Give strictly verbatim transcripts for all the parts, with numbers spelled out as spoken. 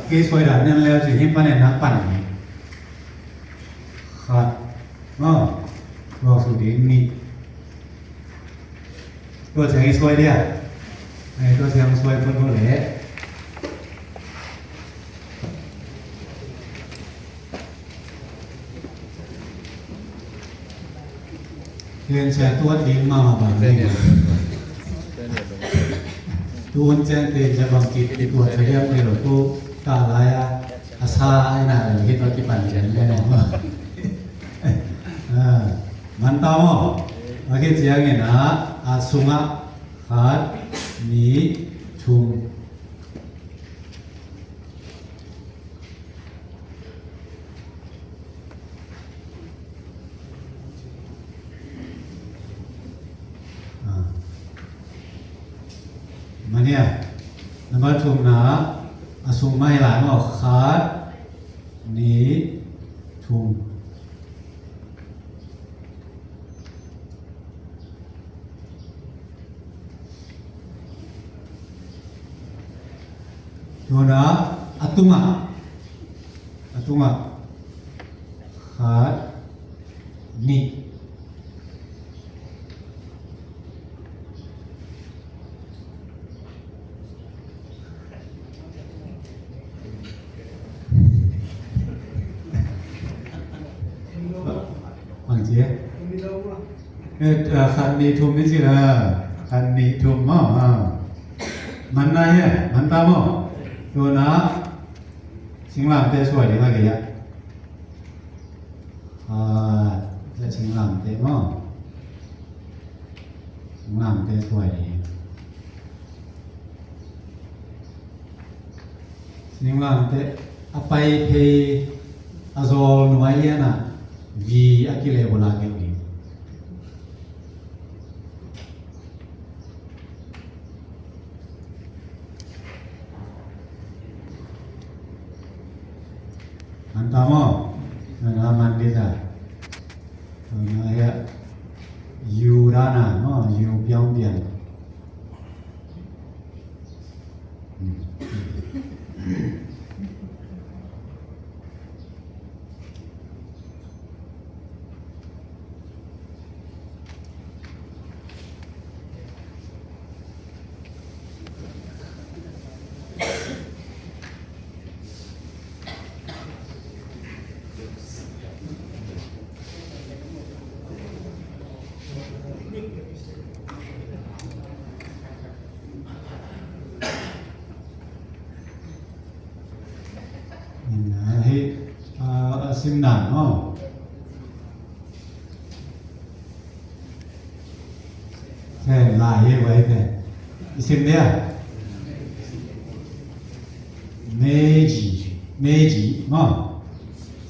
Kei suai dan nian leu cin him panen nak pan ni. Khat. Maw. Tuak su ding ni. Tua ciang i suai dia. Ai, tua ciang suai pun pun le. Ken sia tuat ding mama bang ni. Tuan ciang te ja bang kit i tuat sa diam te lo tu ta lai a. A sa ai na lo hit wa kipan ciang le no. Ah, man ta mo. A kit ciang in a, a sunga khat, ni, thum. Ah. Mania, number thumna, a sung mai lai maw, khat, ni, thum. Tuna a tungah, a tungah khat, nih. Bang ci e. Eh, ah, khat nih thum ni ci la. Khat nih thum maw, ah. Man na hia, man ta maw. Tuna singlamteh suai ding a kei a. Ah, singlamteh maw. Singlamteh suai ding. Singlamteh a pai phei a zawl nuai lian ah vi a kileh bula keu ding. Man ta maw? Man a man dita. Tuna hia, yu dana maw, yu piang piang. Hih, ah, a simna maw. Ken lai hi vai pen. I sim dia. Meiji, Meiji maw.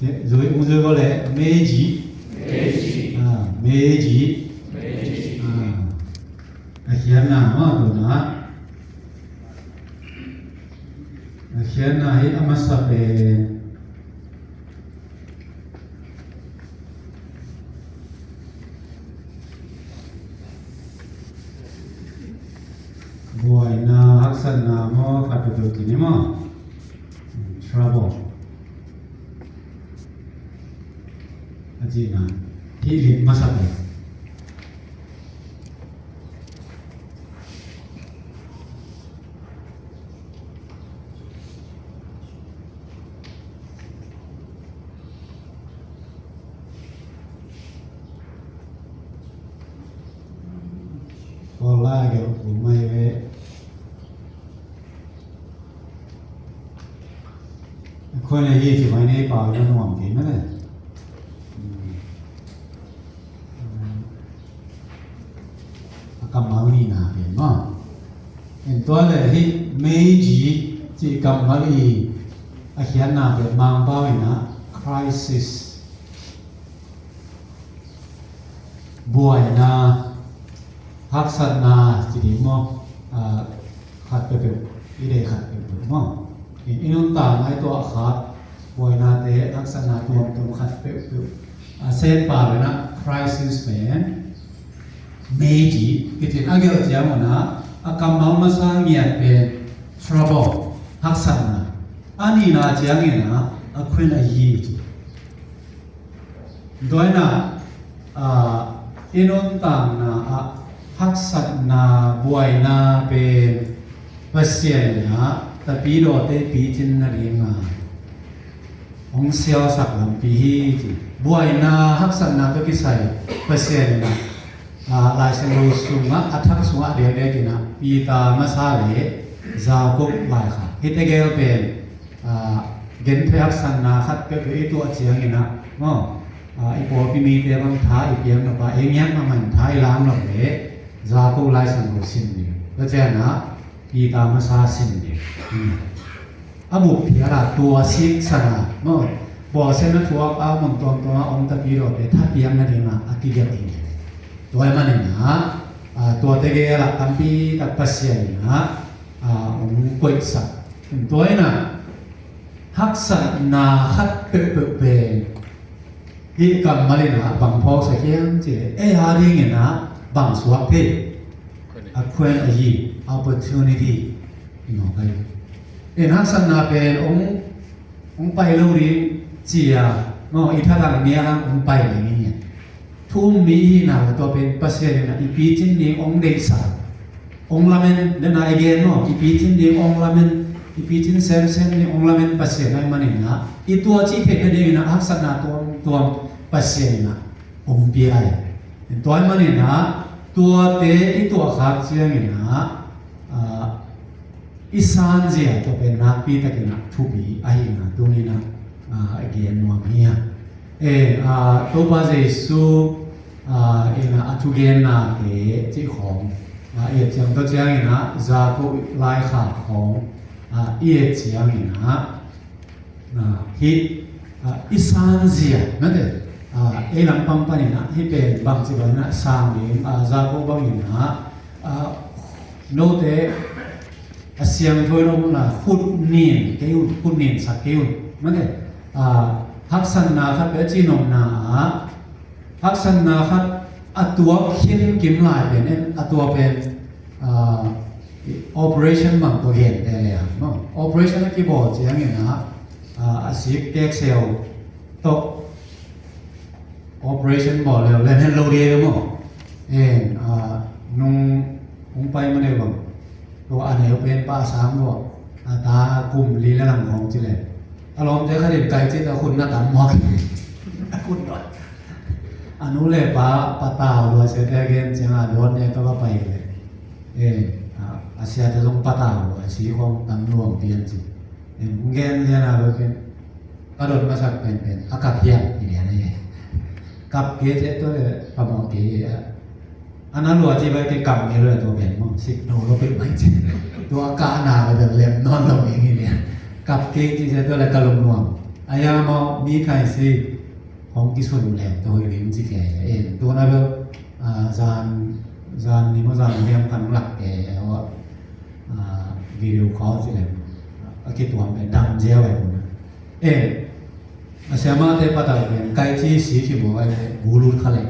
Zui, ung zui ko le, Meiji. Meiji. Ah, Meiji. Meiji. Ah. A khiatna maw, tuna. A khiatna hi a masa pen buaina, haksatna maw, khat peuhpeuh kini maw. Trouble. A cihna hi lim masa pen. Paul lai a gelh kul mai ve. Khoi na hi ci mai nei pau na nuam kei mah le. A kammal nihna pen maw. En tua le hih Meiji cih kammal i a khiatna pen Mangpau in ah crisis, buaina, haksatna ci ding maw. Ah, khat peuhpeuh, i deih khat peuhpeuh maw. I, i nuntakna i tuah khat, buainate, haksatna tuamtuam khat peuhpeuh. A setpa pen ah crisis pen Meiji kici in a gelh ciang un ah, a kammal masa ngiat pen trouble, haksatna. A nihna ciangin ah, a khuen a yi ci. Tua in ah, i nuntakna ah haksatna, buaina pen Pasian in ah tapidawte picin nading a hong sialsak lampi hi ci. Buaina, haksatna tawh kisai Pasian in ah, ah, Lai Siangtho sungah, a thak sungah a diakdiak in ah Peter masa le Jacob laikhak, hihte gel pen, ah, genthei haksatna khat peuhpeuh i tuah ciangin ah, maw, ah, i pawlpi mite bang tha i piak nop a, ei ngiat mahmah in tha i lak nop leh Jacob Lai Siangtho sim ding. Tua ciangin ah Peter masa sim ding. A bup phial a, tua siksan a, maw, bawlsiatna thuak a mun tuamtuam a om tapidawte thapiak nading a, a kigelh ding hi. Tua ahih manin ah, ah, tuate gel ah tampi tak Pasian in ah, ah, hong koihsak. Tua in ah haksatna khat peuhpeuh pen hih kammal in ah bang phawksak hiam cih leh, ei a dingin ah bang suak thei? A khuen a yi, opportunity. I ngawk ahi. En, haksatna pen hong, hong pai lo ding ci a, maw, i thatang nia hang hong pai ding hi. Thu um mi i hihna, tua pen Pasian in ah i picin ding hong deihsak, hong lamen, den a i gen maw, i picin ding hong lamen, i picin semsem ding hong lamen Pasian ahih manin ah, i tuah cih theih nadingin ah haksatna tuamtuam Pasian in ah hong pia hi. Tua ahih manin ah tuate i tuahkhak ciangin ah, ah, i sanzia, tua pen nakpi takin ah thupi ahihna tuni-in ah, ah, gen nuam hi a. Eh, ah, Topa Jesu, ah, in ah a thugennate cih khawng, ah, i et ciang, tua ciangin ah Jacob laikhak khawng, ah, i et ciangin ah, ah, hih, ah, i sanzia, mate, ah, ei lampang panin ah hih pen bangci bangin ah sang ding, ah, Jacob bangin ah, ah, note a siangtho in om un la, khut nin kei un, khut nin sak kei un, mate, ah, haksatna khat peuh a cihnopna ah, haksatna khat a tuak khin kim lai pen, en, a tua pen, ah, operation bang tua gente le hang, no? Operation a kibawl ciangin ah, ah, a sik kekseu tawh operation bawl leu len hen lo ding maw. En, ah, nung hong pai ma deuh bang, tua a neu pen pa sang lua, a ta kum li le lam khawng ci leh, a lawmte khat in kai cih a khut na tam mawk. A khut dawt. A nu le pa patau lua, siate a gen ciang a dawt ne tawh ka pai leh, en, ah, a siate zong patau lua, a si khawng tam luang pian ci. En, hong gen lian a lo pen, ka dot masak penpen a kap hiam? I lian a hi. Kap kei ci, tua le phamawh kei hi a. A na lua ci bai kei kap ngei lo le tua pen maw, sik no lo pek mai ci. Tua a kahna le pen lem nawn lo ing hi lian. Kap kei ci ci, tua le ka lungnuam. A ya maw, mi khai si hong kisun lem tua hoih ding ci kei. En, tua na bel, ah, zan, zan ni maw, zan liam kan lak kei, eh, aw, ah, video call ci lem. A kituam pen dam ziau ai tua na. Eh, a siamahte patau pen kaici si kibawl ai pen gulut kha leh,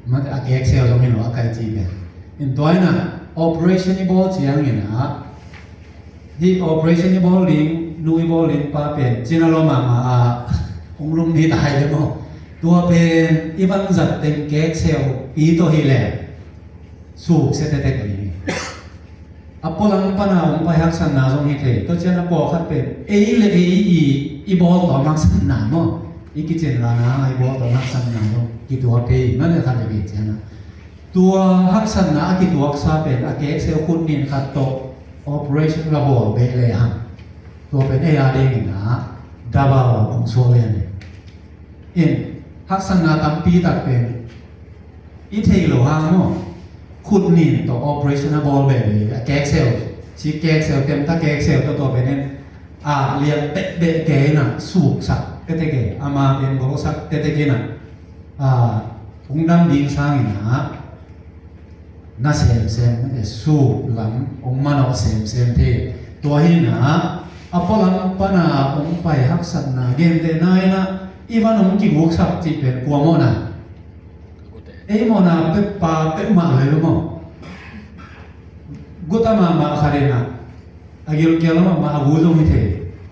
mate, a kekseu zong hi lo a kaici pen. In tua in ah operation i bawl ciangin ah, hih operation i bawl ding nu, i bawl ding pa pen cina lo mahmah a, hong lum ni ta hai le maw. Tua pen i vanzat teng kekseu pi tawh hi leh suksia tektek ding hi. A pualam pana hong pai haksatna zong hi thei. Tua ciang a pawlkhat pen ei le ei i, i bawl tawm haksatna maw, i kicin lana i bawl tawm haksatna zong kituak thei. Mate, khat le kei ciang a, tua haksatna a kituaksa pen a kekseu khut nin khat tawh operation la bawl beh le hang, tua pen ei a dingin ah double hong suak lian hi. In, haksatna tampi tak pen i theih loh hang maw, khut nin tawh operation a bawl beh le a kekseu, si kekseu, temta kekseu tawh, tua pen in a lian bekbek kei in ah suksak tektek e, ama pen bawlsak tektek in ah, ah, hong dam ding sangin ah na semsem, na suk lam hong manawh semsem thei. Tua hi in ah, a pualam pana hong pai haksatna, gentehna in ah i van hong kiguksak cih pen kua mawhna? Ei mawhna peuhpa peuhmah lo hi lo maw. Guta mahmah khat in ah, a gilkial mahmah a gu zong hi thei.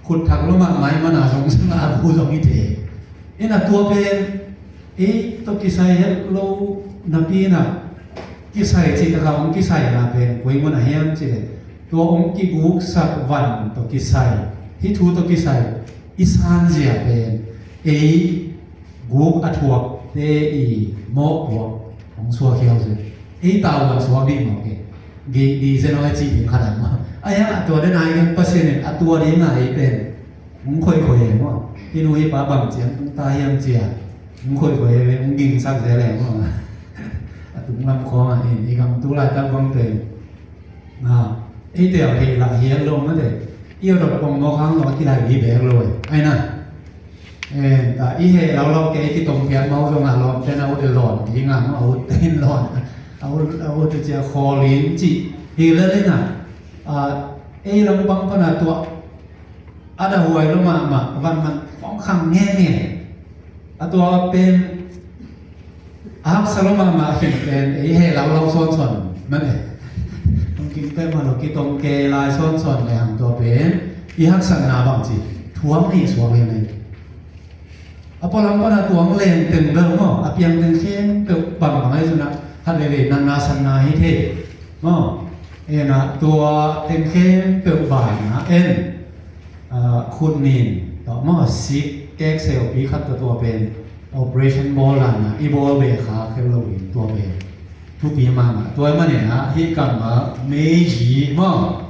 Khut thak lo mahmah i mana zong sanga bu zong i thei. Ina tua pen ei tawh kisai het lo napi ina kisai cih taka hong kisaina pen koi mun a hiam cih leh tua hong kiguksak van tawh kisai, hih thu tawh kisai i sanzia pen ei guk a thuakte i mawhpuak hong suak hiau zia. Ei tavuan suak dih mawk e. Gei di zen hong a cih ding khat a mawh a hiang a tua den ai gen Pasian in a tua ding a ei pen hong khoikhoi e maw. Hih nu hih pa bang ciang tung ta hiam cia hong khoikhoi e, hong gingsak zel e maw. A tung lam khawng a in i gam tu laitak bang pen ei tel thei lah hiat lo mate. I a dot pong mawk hang lo a kilai hi bek lo e. Ai na. En, ta i heh laulau ke i kitong piak mau zong a lawm ten a ut e lawn ding a, mau a ut ten lawn a ut, a ut e cia khawl in cih hi lel in a. Ei lam bang pan a tua a da huai lo mahmah van man pawng khang ngenge. A tua pen a haksa lo mahmah khin pen ei heh laulau sawnsawn man e. Hong kim pek mah lo kitong kei lai sawnsawn le hang tua pen i haksatna bang ci thuam nih suak lian ei. A pualam pana tuang leng teng bel maw a piang teng khempeuh bangbang ahi zuna khat veivei natna satna hi thei maw. Ena tua teng khempeuh banna en khut nin tawh maw sik kek seupi khat tawh tua pen operation bawl lana i bawl be kha khel lo in tua pen thupi mahmah. Tua manin ah hih kammal Meiji maw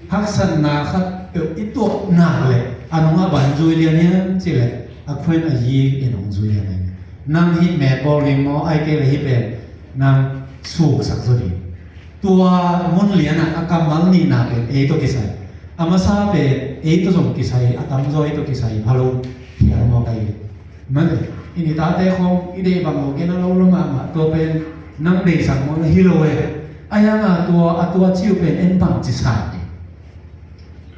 haksatna khat peuh i tuah nak leh a nungah ban zui lian hiam cih leh a khuan a yi in hong zui lian hiam. Nang hih met bawl ding maw ai kei leh hih pen nang suksak zaw ding. Tua mun lianah a kammal nihna pen ei tawh kisai. A masa pen ei tawh zong kisai a tamzaw ei tawh kisai phalo phial maw kai. Mate, i ni tate khawng i deih bang lo gen a lo lo mahmah tua pen nang deihsak maw na hi lo e. A hianga tua a tua ciu pen en bang ci sa e.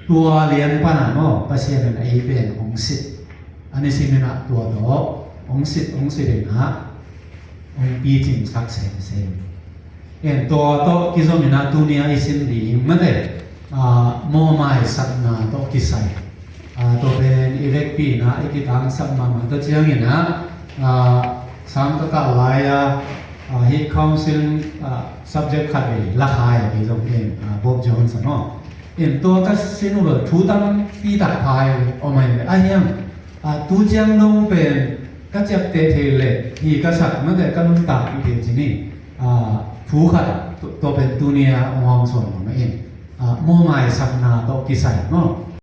Tua lian pana maw Pasian in a ei pen hong sit. A ni simin ah tua tawh hong sit hong sit in ah hong picingsak semsem. En tua tawh kizomin ah tunia i sin ding mate mawmaisakna tawh kisai. Tua pen i vekpi in ah i kitangsak mahmah tawh ciangin ah sang ka kah lai-a hih council subject khat vei lakhai a kei zong in Bob Jones a maw. In tua ka sin uh lo thu tampi tak phai om ai ve a hiang. Tu ciang dong pen ka ciapteh thei leh hi ka sak mate ka nuntak i thei cini thu khat tua pen tunia hong hawm suan lo na in mawmaisakna tawh kisai maw.